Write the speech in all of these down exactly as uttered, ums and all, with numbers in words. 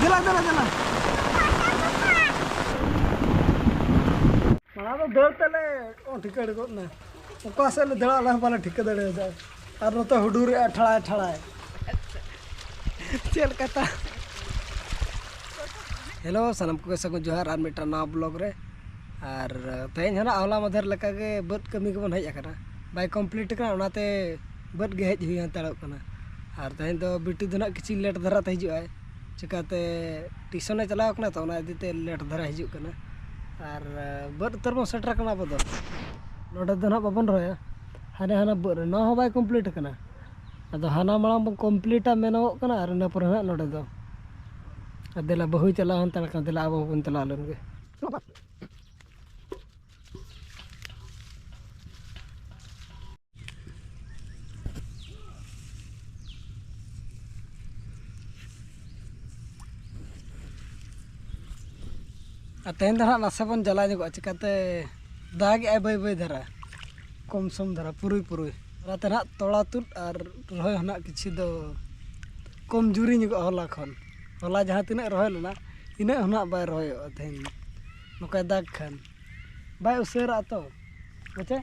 ᱫᱮᱞᱟ, ᱫᱮᱞᱟ, ᱫᱮᱞᱟ᱾ ᱢᱟᱲᱟᱝ ᱫᱚ ᱫᱟᱹᱲ ᱛᱮᱞᱮ ᱚ ᱴᱷᱤᱠᱟᱹ ᱜᱚᱫ ᱱᱟ᱾ ᱚᱠᱟ ᱥᱮᱫ ᱞᱮ ᱫᱟᱹᱲᱟ, ᱟᱞᱮ ᱦᱚᱸ ᱵᱟᱞᱮ ᱴᱷᱤᱠᱟᱹ ᱫᱟᱲᱮᱭᱟᱫᱟ᱾ ᱟᱨ ᱱᱚᱛᱮ ᱦᱩᱰᱩᱨᱮᱜᱼᱟ ᱴᱷᱟᱲᱟᱭ ᱴᱷᱟᱲᱟᱭ᱾ ᱪᱮᱫ ᱞᱮᱠᱟ ᱛᱟ? ᱦᱮᱞᱳ, ᱥᱟᱱᱟᱢ ᱠᱚᱜᱮ ᱥᱟᱹᱜᱩᱱ ᱡᱚᱦᱟᱨ ᱟᱨ ᱢᱤᱫᱴᱟᱝ ᱱᱟᱣᱟ ᱵᱞᱚᱜ ᱨᱮ᱾ ᱟᱨ ᱛᱮᱦᱮᱧ ᱦᱚᱸ ᱱᱟᱜ ᱦᱚᱞᱟ ᱢᱟᱫᱷᱮᱨ ᱞᱮᱠᱟᱜᱮ ᱵᱟᱹᱫᱽ ᱠᱟᱹᱢᱤ ᱜᱮᱵᱚᱱ ᱦᱮᱡ ᱟᱠᱟᱱᱟ, ᱵᱟᱭ ᱠᱚᱢᱯᱞᱤᱴ ᱟᱠᱟᱱᱟ, ᱚᱱᱟᱛᱮ ᱵᱟᱹᱫᱽ ᱜᱮ ᱦᱮᱡ ᱦᱩᱭ ᱦᱟᱛᱟᱲᱚᱜ ᱠᱟᱱᱟ᱾ ᱟᱨ ᱛᱮᱦᱮᱧ ᱫᱚ ᱵᱤᱴᱤ ᱫᱚ ᱱᱟᱜ ᱠᱤᱪᱷᱩ ᱞᱮᱴ ᱫᱷᱟᱨᱟ ᱛᱮ ᱦᱤᱡᱩᱜ ᱟᱭ, ᱪᱤᱠᱟᱹᱛᱮ ᱴᱤᱭᱩᱥᱚᱱᱮ ᱪᱟᱞᱟᱣ ᱠᱟᱱᱟ ᱛᱚ, ᱚᱱᱟ ᱤᱫᱤ ᱛᱮ ᱞᱮᱴ ᱫᱷᱟᱨᱟ ᱦᱤᱡᱩᱜ ᱠᱟᱱᱟ᱾ ᱟᱨ ᱵᱟᱹᱫᱽ ᱩᱛᱟᱹᱨ ᱵᱚᱱ ᱥᱮᱴᱮᱨ ᱠᱟᱱᱟ ᱟᱵᱚ ᱫᱚ᱾ ᱱᱚᱰᱮ ᱫᱚ ᱱᱟᱜ ᱵᱟᱵᱚᱱ ᱨᱚᱦᱚᱭᱟ, ᱦᱟᱱᱮ ᱦᱟᱱᱟ ᱵᱟᱹᱫᱽ ᱨᱮ, ᱱᱚᱣᱟ ᱦᱚᱸ ᱵᱟᱭ ᱠᱚᱢᱯᱞᱤᱴ ᱟᱠᱟᱱᱟ᱾ ᱟᱫᱚ ᱦᱟᱱᱟ ᱢᱟᱲᱟᱝ ᱵᱚᱱ ᱠᱚᱢᱯᱞᱤᱴᱟ ᱢᱮᱱᱚᱜᱚᱜ ᱠᱟᱱᱟ, ᱟᱨ ᱤᱱᱟᱹ ᱯᱚᱨᱮ ᱱᱟᱜ ᱱᱚᱰᱮ ᱫᱚ᱾ ᱟᱨ ᱫᱮᱞᱟ ᱵᱟᱹᱦᱩᱭ ᱪᱟᱞᱟᱣ ᱦᱟᱛᱟᱲ ᱠᱟᱱᱟ, ᱫᱮᱞᱟ ᱟᱵᱚ ᱦᱚᱸᱵᱚᱱ ᱪᱟᱞᱟᱣ ᱞᱮᱱ ᱜᱮ᱾ ᱟᱨ ᱛᱮᱦᱮᱧ ᱫᱚ ᱱᱟᱦᱟᱜ ᱱᱟᱥᱮ ᱵᱚᱱ ᱡᱟᱞᱟ ᱧᱚᱜᱚᱜᱼᱟ, ᱪᱤᱠᱟᱹᱛᱮ ᱫᱟᱜᱮᱜᱼᱟᱭ ᱵᱟᱹᱭ ᱵᱟᱹᱭ ᱫᱷᱟᱨᱟ, ᱠᱚᱢ ᱥᱚᱢ ᱫᱷᱟᱨᱟ, ᱯᱩᱨᱩᱭ ᱯᱩᱨᱩᱭ᱾ ᱚᱱᱟᱛᱮ ᱱᱟᱦᱟᱜ ᱛᱚᱲᱟ ᱛᱩᱫ ᱟᱨ ᱨᱚᱦᱚᱭ ᱦᱚᱸ ᱱᱟᱦᱟᱜ ᱠᱤᱪᱷᱩ ᱫᱚ ᱠᱚᱢ ᱡᱩᱨᱤ ᱧᱚᱜᱚᱜᱼᱟ ᱦᱚᱞᱟ ᱠᱷᱚᱱ᱾ ᱦᱚᱞᱟ ᱡᱟᱦᱟᱸ ᱛᱤᱱᱟᱹᱜ ᱨᱚᱦᱚᱭ ᱞᱮᱱᱟ, ᱤᱱᱟᱹᱜ ᱦᱚᱸ ᱱᱟᱦᱟᱜ ᱵᱟᱭ ᱨᱚᱦᱚᱭᱚᱜᱼᱟ ᱛᱮᱦᱮᱧ ᱫᱚ᱾ ᱱᱚᱝᱠᱟᱭ ᱫᱟᱜᱽ ᱠᱷᱟᱱ ᱵᱟᱭ ᱩᱥᱟᱹᱨᱟᱜᱼᱟ ᱛᱚ, ᱦᱮᱸᱪᱮ?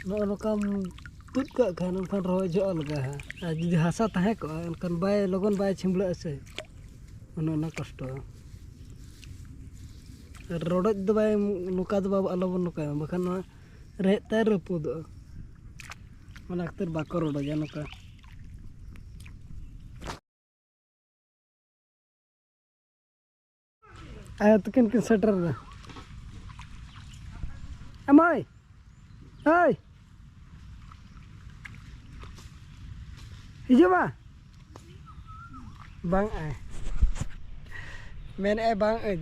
ᱱᱚᱜᱼᱚ ᱱᱚᱝᱠᱟᱢ ᱛᱩᱫ ᱠᱟᱜ ᱠᱷᱟᱱ, ᱮᱱᱠᱷᱟᱱ ᱨᱚᱦᱚᱭ ᱡᱚᱦᱚᱜ ᱞᱟᱜᱟᱜᱼᱟ᱾ ᱟᱨ ᱡᱩᱫᱤ ᱦᱟᱥᱟ ᱛᱟᱦᱮᱸ ᱠᱚᱜᱼᱟ, ᱮᱱᱠᱷᱟᱱ ᱵᱟᱭ, ᱞᱚᱜᱚᱱ ᱵᱟᱭ ᱪᱷᱤᱢᱵᱽᱲᱟᱹᱜᱼᱟ ᱥᱮ᱾ ᱚᱱᱮ ᱚᱱᱟ ᱠᱚᱥᱴᱚ᱾ ᱟᱨ ᱨᱚᱰᱚᱡ ᱫᱚ ᱵᱟᱭ, ᱱᱚᱝᱠᱟ ᱫᱚ ᱵᱟᱵᱚ, ᱟᱞᱚᱵᱚᱱ ᱱᱚᱝᱠᱟᱭᱟ, ᱵᱟᱠᱷᱟᱱ ᱱᱚᱣᱟ ᱨᱮᱦᱮᱫ ᱛᱟᱭ ᱨᱟᱹᱯᱩᱫᱚᱜᱼᱟ᱾ ᱚᱱᱟ ᱠᱷᱟᱹᱛᱤᱨ ᱵᱟᱠᱚ ᱨᱚᱰᱚᱡᱟ ᱱᱚᱝᱠᱟ᱾ ᱟᱭᱳ ᱛᱟᱹᱠᱤᱱ ᱠᱤᱱ ᱥᱮᱴᱮᱨ ᱮᱱᱟ᱾ ᱮ ᱢᱟᱹᱭ, ᱦᱳᱭ, ᱦᱤᱡᱩᱜ ᱢᱟ᱾ ᱵᱟᱝ ᱟᱭ, ᱢᱮᱱᱮᱫᱼᱟᱭ ᱵᱟᱝ ᱟᱹᱧ᱾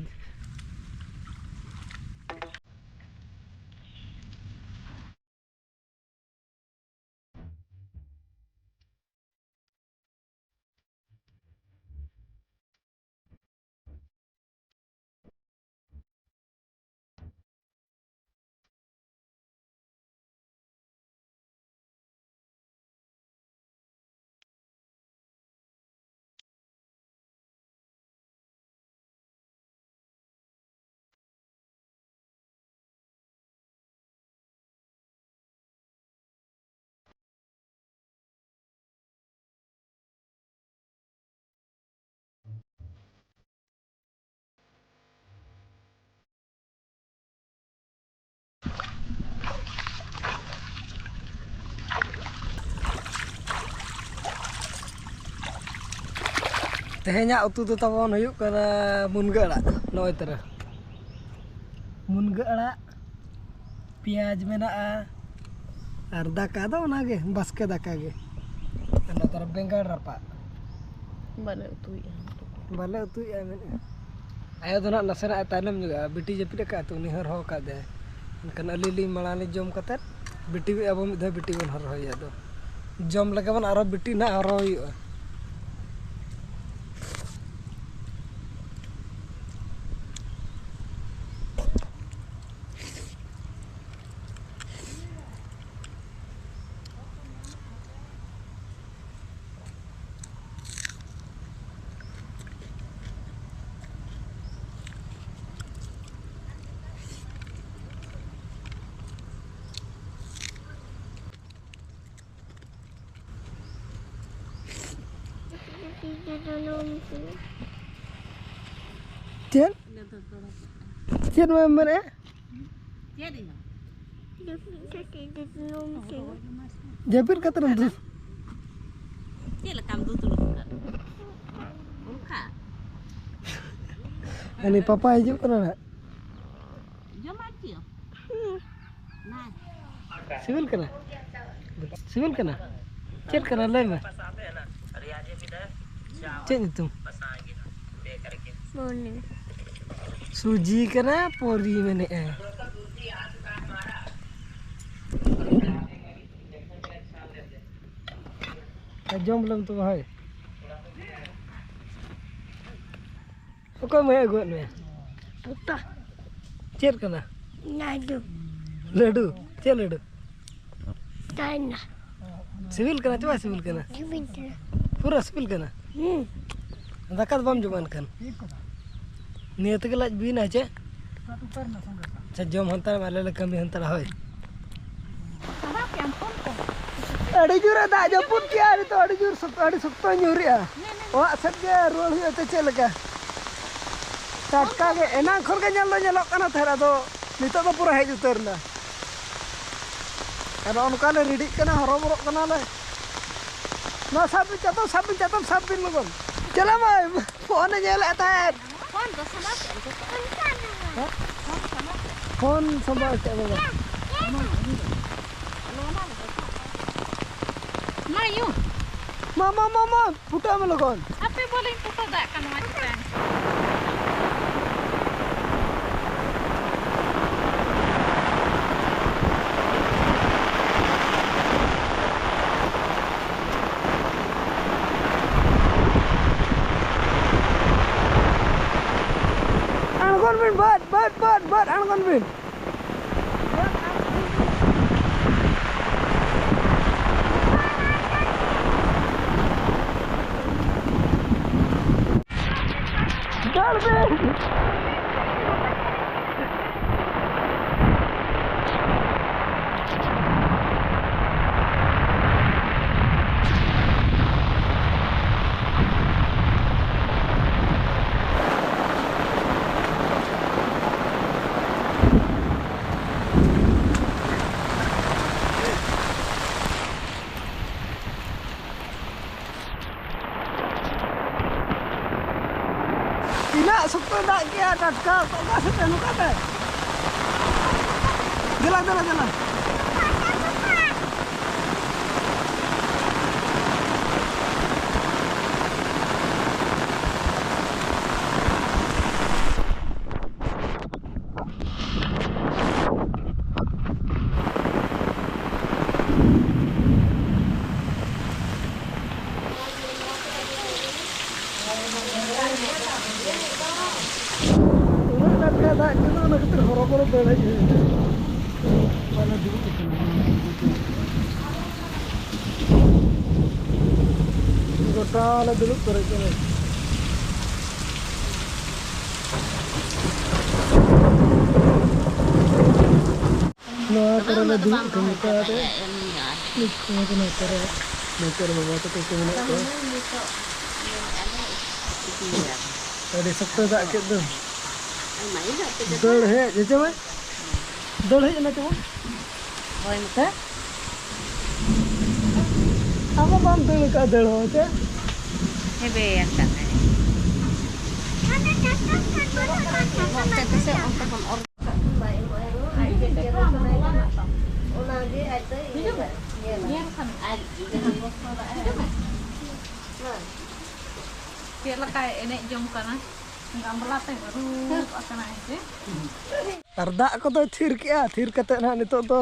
ᱛᱮᱦᱮᱧᱟᱜ ᱩᱛᱩ ᱫᱚ ᱛᱟᱵᱚᱱ ᱦᱩᱭᱩᱜ ᱠᱟᱱᱟ ᱢᱩᱱᱜᱟᱹ ᱟᱲᱟᱜ᱾ ᱱᱚᱜᱼᱚᱭ ᱛᱟᱨᱟ ᱢᱩᱱᱜᱟᱹ ᱟᱲᱟᱜ, ᱯᱮᱸᱭᱟᱡᱽ ᱢᱮᱱᱟᱜᱼᱟ, ᱟᱨ ᱫᱟᱠᱟ ᱫᱚ ᱚᱱᱟᱜᱮ, ᱵᱟᱥᱠᱮ ᱫᱟᱠᱟ ᱜᱮ᱾ ᱟᱨ ᱱᱚᱛᱮ ᱨᱮ ᱵᱮᱸᱜᱟᱲ ᱨᱟᱯᱟᱜ᱾ ᱵᱟᱞᱮ ᱩᱛᱩᱭᱮᱫᱼᱟ᱾ ᱵᱟᱞᱮ ᱩᱛᱩᱭᱮᱫᱼᱟ ᱢᱮᱱᱮᱫᱼᱟ᱾ ᱟᱭᱳ ᱫᱚ ᱱᱟᱜ ᱱᱟᱥᱮᱱᱟᱜ ᱮ ᱛᱟᱭᱱᱚᱢ ᱧᱚᱜᱚᱜᱼᱟ, ᱵᱤᱴᱤ ᱡᱟᱹᱯᱤᱫ ᱟᱠᱟᱫ ᱛᱮ ᱩᱱᱤ ᱦᱚᱸ ᱦᱚᱨᱦᱚ ᱟᱠᱟᱫᱮᱭᱟᱭ᱾ ᱮᱱᱠᱷᱟᱱ ᱟᱹᱞᱤᱧ ᱞᱤᱧ ᱢᱟᱲᱟᱝ ᱞᱤᱧ ᱡᱚᱢ ᱠᱟᱛᱮᱫ ᱵᱤᱴᱤ ᱟᱵᱚ ᱢᱤᱫ ᱫᱷᱟᱣ ᱵᱤᱴᱤ ᱵᱚᱱ ᱦᱚᱨᱦᱚᱭᱮᱭᱟ᱾ ᱟᱫᱚ ᱡᱚᱢ ᱞᱮᱠᱟ ᱵᱚᱱ ᱟᱨᱦᱚᱸ ᱵᱤᱴᱤ ᱱᱟᱜ ᱦᱚᱨᱦᱚ ᱦᱩᱭᱩᱜᱼᱟ᱾ ᱪᱮᱫ? ᱪᱮᱫ ᱮᱢ ᱢᱮᱱᱮᱫᱼᱟ? ᱪᱮᱫ ᱤᱧ? ᱡᱟᱹᱯᱤᱫ ᱠᱟᱛᱮ ᱮᱢ ᱫᱩ- ᱪᱮᱫ ᱞᱮᱠᱟᱢ ᱫᱩᱫᱩᱲᱩᱵ ᱠᱟᱱᱟ? ᱚᱱᱠᱟ? ᱩᱱᱤ ᱯᱟᱯᱟ ᱦᱤᱡᱩᱜ ᱠᱟᱱᱟ ᱱᱟᱦᱟᱜ᱾ ᱡᱚᱢᱟᱜ ᱪᱮᱫ? ᱥᱤᱵᱤᱞ ᱠᱟᱱᱟ? ᱥᱤᱵᱤᱞ ᱠᱟᱱᱟ? ᱪᱮᱫ ᱠᱟᱱᱟ ᱞᱟᱹᱭ ᱢᱮ᱾ ᱪᱮᱫ ᱧᱩᱛᱩᱢ? ᱥᱩᱡᱤ ᱠᱟᱱᱟ, ᱯᱚᱨᱤ ᱢᱮᱱᱮᱫᱼᱟ᱾ ᱡᱚᱢ ᱞᱮᱢ ᱛᱚᱵᱮ ᱦᱳᱭ᱾ ᱚᱠᱚᱭ ᱢᱟᱭ ᱟᱹᱜᱩᱣᱟᱫ ᱢᱮᱭᱟ? ᱯᱩᱛᱟ᱾ ᱪᱮᱫ ᱠᱟᱱᱟ? ᱞᱟᱹᱰᱩ᱾ ᱞᱟᱹᱰᱩ? ᱪᱮᱫ ᱞᱟᱹᱰᱩ? ᱪᱟᱭᱱᱟ᱾ ᱥᱤᱵᱤᱞ ᱠᱟᱱᱟ ᱪᱮ ᱵᱟᱭ ᱥᱤᱵᱤᱞ ᱠᱟᱱᱟ? ᱥᱤᱵᱤᱞ ᱠᱟᱱᱟ᱾ ᱯᱩᱨᱟᱹ ᱥᱤᱵᱤᱞ ᱠᱟᱱᱟ? ᱦᱩᱸ᱾ ᱫᱟᱠᱟ ᱫᱚ ᱵᱟᱢ ᱡᱚᱢᱟ ᱮᱱᱠᱷᱟᱱ? ᱱᱤᱭᱟᱹ ᱛᱮᱜᱮ ᱞᱟᱡ ᱵᱤᱭᱮᱱᱟ ᱪᱮ? ᱟᱪᱪᱷᱟ, ᱡᱚᱢ ᱦᱟᱱᱛᱟᱲ ᱢᱮ, ᱟᱞᱮ ᱞᱮ ᱠᱟᱹᱢᱤ ᱦᱟᱱᱛᱟᱲᱟ, ᱦᱳᱭ᱾ ᱟᱹᱰᱤ ᱡᱳᱨᱮ ᱫᱟᱜ ᱡᱟᱹᱯᱩᱫ ᱠᱮᱜᱼᱟ ᱱᱤᱛᱚᱜ, ᱟᱹᱰᱤ ᱡᱳᱨ ᱥᱚᱠ-, ᱟᱹᱰᱤ ᱥᱚᱠᱛᱚᱭ ᱧᱩᱨᱮᱜᱼᱟ᱾ ᱚᱲᱟᱜ ᱥᱮᱫ ᱜᱮ ᱨᱩᱣᱟᱹᱲ ᱦᱩᱭᱩᱜᱼᱟ ᱛᱚ ᱪᱮᱫ ᱞᱮᱠᱟ? ᱴᱟᱴᱠᱟ ᱜᱮ, ᱮᱱᱟᱝ ᱠᱷᱚᱱ ᱜᱮ ᱧᱮᱞ ᱫᱚ ᱧᱮᱞᱚᱜ ᱠᱟᱱᱟ ᱛᱟᱦᱮᱸᱫ, ᱟᱫᱚ ᱱᱤᱛᱚᱜ ᱫᱚ ᱯᱩᱨᱟᱹ ᱦᱮᱡ ᱩᱛᱟᱹᱨ ᱮᱱᱟ᱾ ᱟᱫᱚ ᱚᱱᱠᱟ ᱞᱮ ᱨᱮᱰᱤᱜ ᱠᱟᱱᱟ, ᱦᱚᱨᱚᱵᱚᱨᱚᱜ ᱠᱟᱱᱟᱞᱮ᱾ ᱱᱚᱣᱟ ᱥᱟᱵ ᱵᱤᱱ, ᱪᱟᱛᱚᱢ ᱥᱟᱵ ᱵᱤᱱ, ᱪᱟᱛᱚᱢ ᱥᱟᱵ ᱵᱤᱱ ᱞᱚᱜᱚᱱ᱾ ᱪᱟᱞᱟᱜ ᱢᱟᱭ, ᱯᱷᱳᱱ ᱮ ᱧᱮᱞᱮᱫ ᱛᱟᱦᱮᱸᱫ᱾ ᱯᱷᱳᱱ ᱫᱚ ᱥᱟᱢᱵᱟᱣ ᱠᱮᱫ ᱟᱹᱜᱩ ᱠᱟᱜ᱾ ᱯᱷᱳᱱ ᱥᱟᱢᱵᱟᱣ ᱠᱮᱫ ᱟᱹᱜᱩ ᱠᱟᱜ᱾ ᱢᱟ ᱭᱩ᱾ ᱢᱟ, ᱢᱟ, ᱢᱟ, ᱢᱟ, ᱯᱷᱩᱴᱟᱹᱜ ᱢᱮ ᱞᱚᱜᱚᱱ᱾ ᱟᱯᱮ ᱵᱚᱞᱮᱧ ᱯᱷᱩᱴᱟᱹ ᱫᱟᱜ ᱠᱟᱱᱟ ᱱᱚᱣᱟ ᱪᱮᱛᱟᱱ᱾ ᱟᱬᱜᱚᱱ ᱵᱤᱱ, ᱵᱟᱹᱫ, ᱵᱟᱹᱫ, ᱵᱟᱹᱫ, ᱵᱟᱹᱫ, ᱟᱬᱜᱚᱱ ᱵᱤᱱ᱾ ᱫᱟᱹᱲ ᱵᱤᱱ᱾ ᱛᱤᱱᱟᱹᱜ ᱥᱚᱠᱛᱚᱭ ᱫᱟᱜ ᱠᱮᱜᱼᱟ, ᱴᱟᱴᱠᱟ ᱚᱠᱟ ᱥᱮᱫ ᱛᱮ ᱱᱚᱝᱠᱟ ᱛᱮ? ᱫᱮᱞᱟ, ᱫᱮᱞᱟ, ᱫᱮᱞᱟ᱾ ᱩᱱᱟᱹᱜ ᱴᱟᱴᱠᱟ ᱫᱟᱜ ᱠᱟᱱᱟ, ᱚᱱᱟ ᱠᱷᱟᱹᱛᱤᱨ ᱦᱚᱨᱚᱵᱚᱨᱚ ᱫᱟᱹᱲ ᱦᱮᱡ ᱦᱩᱭ ᱮᱱᱟ᱾ ᱵᱟᱞᱮ ᱫᱩᱲᱩᱵ ᱟᱠᱟᱱᱟ᱾ ᱜᱚᱴᱟ ᱞᱮ ᱫᱩᱲᱩᱵ ᱯᱮᱨᱮᱡ ᱠᱟᱱᱟ᱾ ᱱᱚᱣᱟ ᱠᱚᱨᱮ ᱞᱮ ᱫᱩᱲᱩᱵ ᱴᱷᱤᱠ ᱠᱟᱛᱮ, ᱱᱤᱛ ᱠᱚ ᱱᱚᱛᱮ ᱨᱮ ᱱᱚᱛᱮ ᱨᱮ ᱵᱟᱵᱟ ᱛᱟᱠᱚ ᱠᱚ ᱢᱮᱱᱟᱜ ᱠᱚᱣᱟ᱾ ᱟᱹᱰᱤ ᱥᱚᱠᱛᱚᱭ ᱫᱟᱜ ᱠᱮᱫ ᱫᱚ᱾ ᱫᱟᱹᱲ ᱦᱮᱡ, ᱦᱮᱸ ᱪᱮ ᱵᱟᱝ? ᱫᱟᱹᱲ ᱦᱮᱡ ᱮᱱᱟ ᱪᱮ ᱵᱟᱝ? ᱦᱳᱭ, ᱱᱚᱛᱮ᱾ ᱟᱢ ᱦᱚᱸ ᱵᱟᱢ ᱫᱟᱹᱲ ᱟᱠᱟᱫᱼᱟ, ᱫᱟᱹᱲ ᱦᱚᱸ ᱪᱮ? ᱦᱮᱵᱮ ᱟᱠᱟᱱᱟᱭ᱾ ᱚᱱᱛᱮ ᱫᱚ ᱥᱮ ᱚᱱᱛᱮ ᱠᱷᱚᱱ ᱚᱨ- ᱪᱮᱫ ᱞᱮᱠᱟᱭ ᱮᱱᱮᱡ ᱡᱚᱝ ᱠᱟᱱᱟ, ᱜᱟᱢᱞᱟ ᱛᱮ ᱦᱟᱹᱨᱩᱵ ᱟᱠᱟᱱᱟ ᱦᱮᱸᱥᱮ᱾ ᱟᱨ ᱫᱟᱜ ᱠᱚᱫᱚᱭ ᱛᱷᱤᱨ ᱠᱮᱜᱼᱟ᱾ ᱛᱷᱤᱨ ᱠᱟᱛᱮᱫ ᱱᱟᱦᱟᱜ ᱱᱤᱛᱚᱜ ᱫᱚ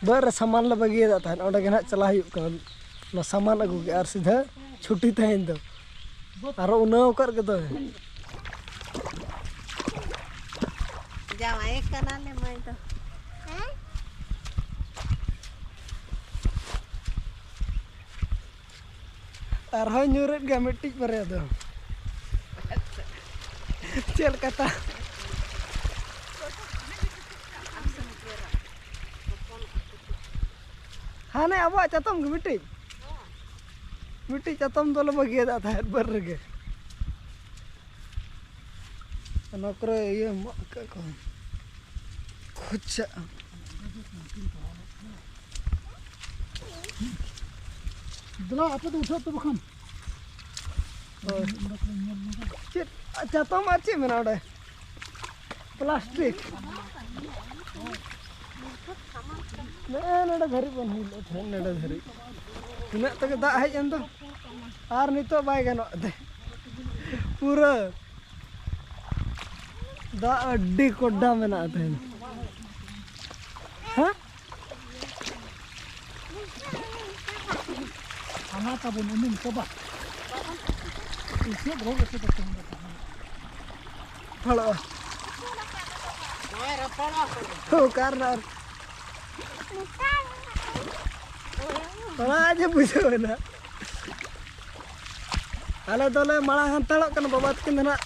ᱵᱟᱹᱫᱽ ᱨᱮ ᱥᱟᱢᱟᱱ ᱞᱮ ᱵᱟᱹᱜᱤᱭᱟᱫᱟ ᱛᱟᱦᱮᱸᱫ, ᱚᱸᱰᱮ ᱜᱮ ᱱᱟᱦᱟᱜ ᱪᱟᱞᱟᱜ ᱦᱩᱭᱩᱜ ᱠᱟᱱᱟ᱾ ᱚᱱᱟ ᱥᱟᱢᱟᱱ ᱟᱹᱜᱩ ᱜᱮ ᱟᱨ ᱥᱤᱫᱷᱟᱹ ᱪᱷᱩᱴᱤ ᱛᱮᱦᱮᱧ ᱫᱚ᱾ ᱟᱨᱚ ᱩᱱᱟᱹᱣ ᱟᱠᱟᱫ ᱜᱮᱫᱚᱭ᱾ ᱡᱟᱶᱟᱭ ᱠᱟᱱᱟᱞᱮ ᱢᱟᱹᱭ ᱫᱚ᱾ ᱟᱨᱦᱚᱸ ᱧᱩᱨᱮᱫ ᱜᱮᱭᱟ ᱢᱤᱫᱴᱤᱡ ᱵᱟᱨᱭᱟ ᱫᱚ᱾ ᱪᱮᱫ ᱞᱮᱠᱟ ᱛᱟ? ᱦᱟᱱᱮ ᱟᱵᱚᱣᱟᱜ ᱪᱟᱛᱚᱢ ᱜᱮ ᱢᱤᱫᱴᱤᱡ, ᱢᱤᱫᱴᱤᱡ ᱪᱟᱛᱚᱢ ᱫᱚᱞᱮ ᱵᱟᱹᱜᱤᱭᱟᱫᱟ ᱛᱟᱦᱮᱸᱫ ᱵᱟᱹᱨ ᱨᱮᱜᱮ᱾ ᱚᱱᱟ ᱠᱚᱨᱮ ᱤᱭᱟᱹ ᱢᱟᱜ ᱠᱟᱜ ᱠᱚ ᱠᱷᱚᱪᱟᱜᱼᱟ᱾ ᱫᱮᱞᱟ, ᱟᱯᱮ ᱫᱚ ᱩᱴᱷᱟᱹᱜ ᱯᱮ ᱵᱟᱠᱷᱟᱱ᱾ ᱦᱳᱭ᱾ ᱪᱮᱫ ᱪᱟᱛᱚᱢ ᱟᱨ ᱪᱮᱫ ᱢᱮᱱᱟᱜᱼᱟ ᱚᱸᱰᱮ? ᱯᱞᱟᱥᱴᱤᱠ᱾ ᱱᱮᱜᱼᱮ ᱱᱚᱰᱮ ᱫᱷᱟᱹᱨᱤᱡ ᱵᱚᱱ ᱦᱩᱭ ᱞᱮᱫ ᱛᱟᱦᱮᱸᱫ, ᱱᱚᱰᱮ ᱫᱷᱟᱹᱨᱤᱡ᱾ ᱛᱤᱱᱟᱹᱜ ᱛᱮᱜᱮ ᱫᱟᱜ ᱦᱮᱡ ᱮᱱ ᱫᱚ᱾ ᱟᱨ ᱱᱤᱛᱚᱜ ᱵᱟᱭ ᱜᱟᱱᱚᱜ ᱛᱮ᱾ ᱯᱩᱨᱟᱹ ᱫᱟᱜ ᱟᱹᱰᱤ ᱠᱚᱰᱟ ᱢᱮᱱᱟᱜᱼᱟ ᱛᱮᱦᱮᱧ᱾ ᱦᱮᱸ? ᱦᱟᱱᱟ ᱛᱟᱵᱚᱱ ᱩᱱᱩᱢ ᱪᱟᱵᱟ᱾ ᱪᱮᱫ ᱨᱳᱜᱽ ᱮᱥᱮᱫ ᱟᱠᱚ ᱱᱚᱰᱮ ᱛᱟᱦᱮᱱᱟ? ᱯᱷᱟᱲᱟᱜᱼᱟ᱾ ᱚᱠᱟ ᱨᱮ ᱟᱨ ᱚᱱᱟ ᱡᱮ ᱵᱩᱡᱷᱟᱹᱣ ᱮᱱᱟ᱾ ᱟᱞᱮ ᱫᱚᱞᱮ ᱢᱟᱲᱟᱝ ᱦᱟᱱᱛᱟᱲᱚᱜ ᱠᱟᱱᱟ, ᱵᱟᱵᱟ ᱛᱟᱹᱠᱤᱱ ᱫᱚ ᱱᱟᱜ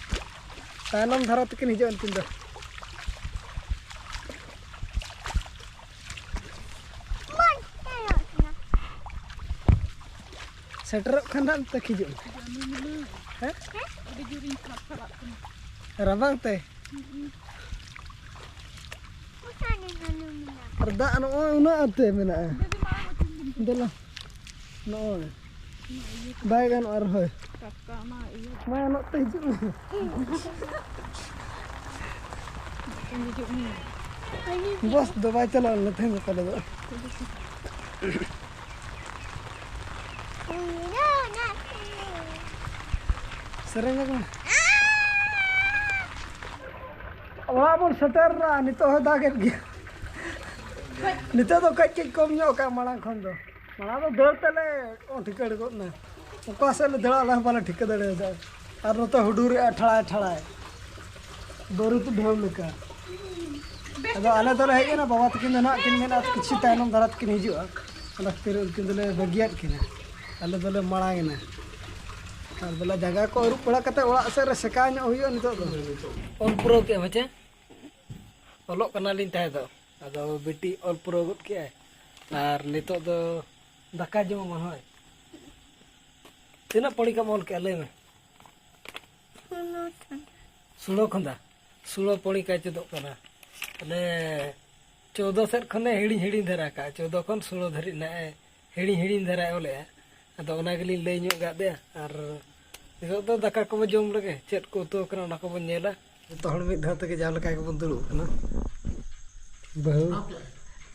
ᱛᱟᱭᱱᱚᱢ ᱫᱷᱟᱨᱟ ᱛᱮᱠᱤᱱ ᱦᱤᱡᱩᱜᱼᱟ ᱩᱱᱠᱤᱱ ᱫᱚ᱾ ᱥᱮᱴᱮᱨᱚᱜ ᱠᱷᱟᱱ ᱱᱟᱜ ᱛᱟᱹᱠᱤᱡᱚᱜ ᱢᱮ᱾ ᱦᱮᱸ? ᱟᱹᱰᱤ ᱡᱳᱨᱤᱧ ᱛᱷᱟᱨ ᱛᱷᱟᱨᱟᱜ ᱠᱟᱱᱟ᱾ ᱨᱟᱵᱟᱝ ᱛᱮ? ᱟᱨ ᱫᱟᱜ ᱱᱚᱜᱼᱚᱭ ᱩᱱᱟᱹᱜ ᱟᱛᱮ ᱢᱮᱱᱟᱜᱼᱟ᱾ ᱫᱮᱞᱟ᱾ ᱱᱚᱜᱼᱚᱭ᱾ ᱵᱟᱭ ᱜᱟᱱᱚᱜᱼᱟ ᱨᱚᱦᱚᱭ᱾ ᱴᱟᱴᱠᱟ ᱚᱱᱟ ᱤᱭᱟᱹ ᱢᱟ ᱱᱚᱛᱮ ᱦᱤᱡᱩᱜ ᱢᱮ᱾ ᱦᱤᱡᱩᱜ ᱢᱮ᱾ ᱵᱚᱥ ᱫᱚ ᱵᱟᱭ ᱪᱟᱞᱟᱣ ᱞᱮᱱᱟ ᱛᱮᱦᱮᱧ ᱜᱟᱯᱟ ᱫᱚ᱾ ᱥᱮᱨᱮᱧ ᱟᱠᱚ ᱢᱮ᱾ ᱚᱲᱟᱜ ᱵᱚᱱ ᱥᱮᱴᱮᱨ ᱮᱱᱟ, ᱱᱤᱛᱚᱜ ᱦᱚᱸ ᱫᱟᱜᱮᱫ ᱜᱮᱭᱟ᱾ ᱱᱤᱛᱚᱜ ᱫᱚ ᱠᱟᱹᱡ ᱠᱟᱹᱡ ᱠᱚᱢ ᱧᱚᱜ ᱠᱟᱜᱼᱟ ᱢᱟᱲᱟᱝ ᱠᱷᱚᱱ ᱫᱚ᱾ ᱢᱟᱲᱟᱝ ᱫᱚ ᱫᱟᱹᱲ ᱛᱮᱞᱮ ᱴᱷᱤᱠᱟᱹᱲ ᱜᱚᱫ ᱮᱱᱟ᱾ ᱚᱠᱟ ᱥᱮᱫ ᱞᱮ ᱫᱟᱹᱲᱟ ᱟᱞᱮ ᱦᱚᱸ ᱵᱟᱞᱮ ᱴᱷᱤᱠᱟᱹ ᱫᱟᱲᱮᱭᱟᱫᱟ᱾ ᱟᱨ ᱱᱚᱛᱮ ᱦᱩᱰᱩᱨᱮᱜᱼᱟ ᱴᱷᱟᱲᱟᱭ ᱴᱷᱟᱲᱟᱭ, ᱵᱟᱹᱨᱩᱫ ᱰᱷᱮᱣ ᱞᱮᱠᱟ᱾ ᱟᱫᱚ ᱟᱞᱮ ᱫᱚᱞᱮ ᱦᱮᱡ ᱮᱱᱟ, ᱵᱟᱵᱟ ᱛᱟᱹᱠᱤᱱ ᱫᱚ ᱱᱟᱦᱟᱜ ᱠᱤᱱ ᱢᱮᱱᱟ ᱠᱤᱪᱷᱩ ᱛᱟᱭᱱᱚᱢ ᱫᱷᱟᱨᱟ ᱛᱮᱠᱤᱱ ᱦᱤᱡᱩᱜᱼᱟ᱾ ᱚᱱᱟ ᱠᱷᱟᱹᱛᱤᱨ ᱩᱱᱠᱤᱱ ᱫᱚᱞᱮ ᱵᱟᱹᱜᱤᱭᱟᱫ ᱠᱤᱱᱟ, ᱟᱞᱮ ᱫᱚᱞᱮ ᱢᱟᱲᱟᱝ ᱮᱱᱟ᱾ ᱟᱨ ᱫᱚᱞᱮ ᱡᱟᱸᱜᱟ ᱠᱚ ᱟᱹᱨᱩᱵ ᱵᱟᱲᱟ ᱠᱟᱛᱮ ᱚᱲᱟᱜ ᱥᱮᱫ ᱨᱮ ᱥᱮᱠᱟᱣ ᱧᱚᱜ ᱦᱩᱭᱩᱜᱼᱟ ᱱᱤᱛᱚᱜ ᱫᱚ᱾ ᱚᱞ ᱯᱩᱨᱟᱹᱣ ᱠᱮᱫ ᱟᱢ ᱦᱮᱸ ᱪᱮ? ᱚᱞᱚᱜ ᱠᱟᱱᱟᱞᱤᱧ ᱛᱟᱦᱮᱸ ᱫᱚ, ᱟᱫᱚ ᱵᱤᱴᱤ ᱚᱞ ᱯᱩᱨᱟᱹᱣ ᱜᱚᱫ ᱠᱮᱜᱼᱟᱭ᱾ ᱟᱨ ᱱᱤᱛᱚᱜ ᱫᱚ ᱫᱟᱠᱟ ᱡᱚᱢ ᱟᱵᱚᱱ ᱦᱳᱭ᱾ ᱛᱤᱱᱟᱹᱜ ᱯᱚᱲᱤ ᱠᱟᱢ ᱚᱞ ᱠᱮᱜᱼᱟ ᱞᱟᱹᱭ ᱢᱮ? ᱥᱳᱞᱳ ᱠᱷᱚᱱ᱾ ᱥᱳᱞᱳ ᱯᱚᱲᱤ ᱠᱟᱭ ᱪᱮᱫᱚᱜ ᱠᱟᱱᱟ᱾ ᱛᱟᱦᱞᱮ ᱪᱳᱫᱚ ᱥᱮᱫ ᱠᱷᱚᱱᱮ ᱦᱤᱲᱤᱧ ᱦᱤᱲᱤᱧ ᱫᱷᱟᱨᱟ ᱠᱟᱜᱼᱟ, ᱪᱳᱫᱚ ᱠᱷᱚᱱ ᱥᱳᱞᱳ ᱫᱷᱟᱹᱨᱤᱡ ᱱᱟᱜᱼᱮ ᱦᱤᱲᱤᱧ ᱦᱤᱲᱤᱧ ᱫᱷᱟᱨᱟᱭ ᱚᱞᱮᱜᱼᱟ᱾ ᱟᱫᱚ ᱚᱱᱟ ᱜᱮᱞᱤᱧ ᱞᱟᱹᱭ ᱧᱚᱜ ᱠᱟᱫ ᱫᱮᱭᱟ᱾ ᱟᱨ ᱱᱤᱛᱚᱜ ᱫᱚ ᱫᱟᱠᱟ ᱠᱚᱵᱚ ᱡᱚᱢ ᱞᱮᱜᱮ, ᱪᱮᱫ ᱠᱚ ᱩᱛᱩ ᱟᱠᱟᱱᱟ ᱚᱱᱟ ᱠᱚᱵᱚᱱ ᱧᱮᱞᱟ᱾ ᱡᱚᱛᱚ ᱦᱚᱲ ᱢᱤᱫ ᱫᱷᱟᱣ ᱛᱮᱜᱮ ᱡᱟᱦᱟᱸ ᱞᱮᱠᱟ ᱜᱮᱵᱚᱱ ᱫᱩᱲᱩᱵ ᱠᱟᱱᱟ, ᱵᱟᱹᱦᱩ,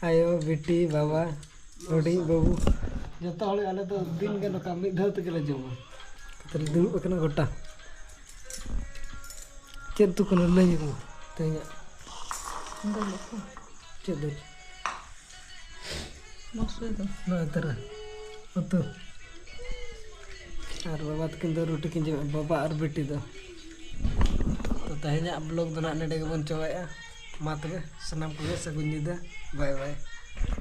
ᱟᱭᱳ, ᱵᱤᱴᱤ, ᱵᱟᱵᱟ, ᱦᱩᱰᱤᱧ ᱵᱟᱹᱵᱩ, ᱡᱚᱛᱚ ᱦᱚᱲ ᱟᱞᱮ ᱫᱚ ᱫᱤᱱ ᱜᱮ ᱱᱚᱝᱠᱟ ᱢᱤᱫ ᱫᱷᱟᱣ ᱛᱮᱜᱮ ᱞᱮ ᱡᱚᱢᱟ᱾ ᱛᱟᱦᱞᱮ ᱫᱩᱲᱩᱵ ᱟᱠᱟᱱᱟ ᱜᱚᱴᱟ᱾ ᱪᱮᱫ ᱩᱛᱩ ᱠᱟᱱᱟ ᱞᱟᱹᱭ ᱧᱚᱜ ᱢᱮ ᱛᱮᱦᱮᱧᱟᱜ? ᱫᱟᱹᱞ ᱩᱛᱩ᱾ ᱪᱮᱫ ᱫᱟᱹᱞ? ᱢᱟᱥᱨᱤ ᱫᱟᱹᱞ᱾ ᱱᱚᱜᱼᱚᱭ ᱛᱟᱨᱟ ᱩᱛᱩ᱾ ᱟᱨ ᱵᱟᱵᱟ ᱛᱟᱹᱠᱤᱱ ᱫᱚ ᱨᱩᱴᱤ ᱠᱤᱱ ᱡᱚᱢᱟ, ᱵᱟᱵᱟ ᱟᱨ ᱵᱤᱴᱤ ᱫᱚ᱾ ᱛᱚ ᱛᱮᱦᱮᱧᱟᱜ ᱵᱞᱚᱜ ᱫᱚ ᱱᱟᱜ ᱱᱚᱰᱮ ᱜᱮᱵᱚᱱ ᱪᱟᱵᱟᱭᱮᱜᱼᱟ᱾ ᱢᱟ ᱛᱚᱵᱮ ᱥᱟᱱᱟᱢ ᱠᱚᱜᱮ ᱥᱟᱹᱜᱩᱱ ᱧᱤᱫᱟᱹ, ᱵᱟᱭ ᱵᱟᱭ᱾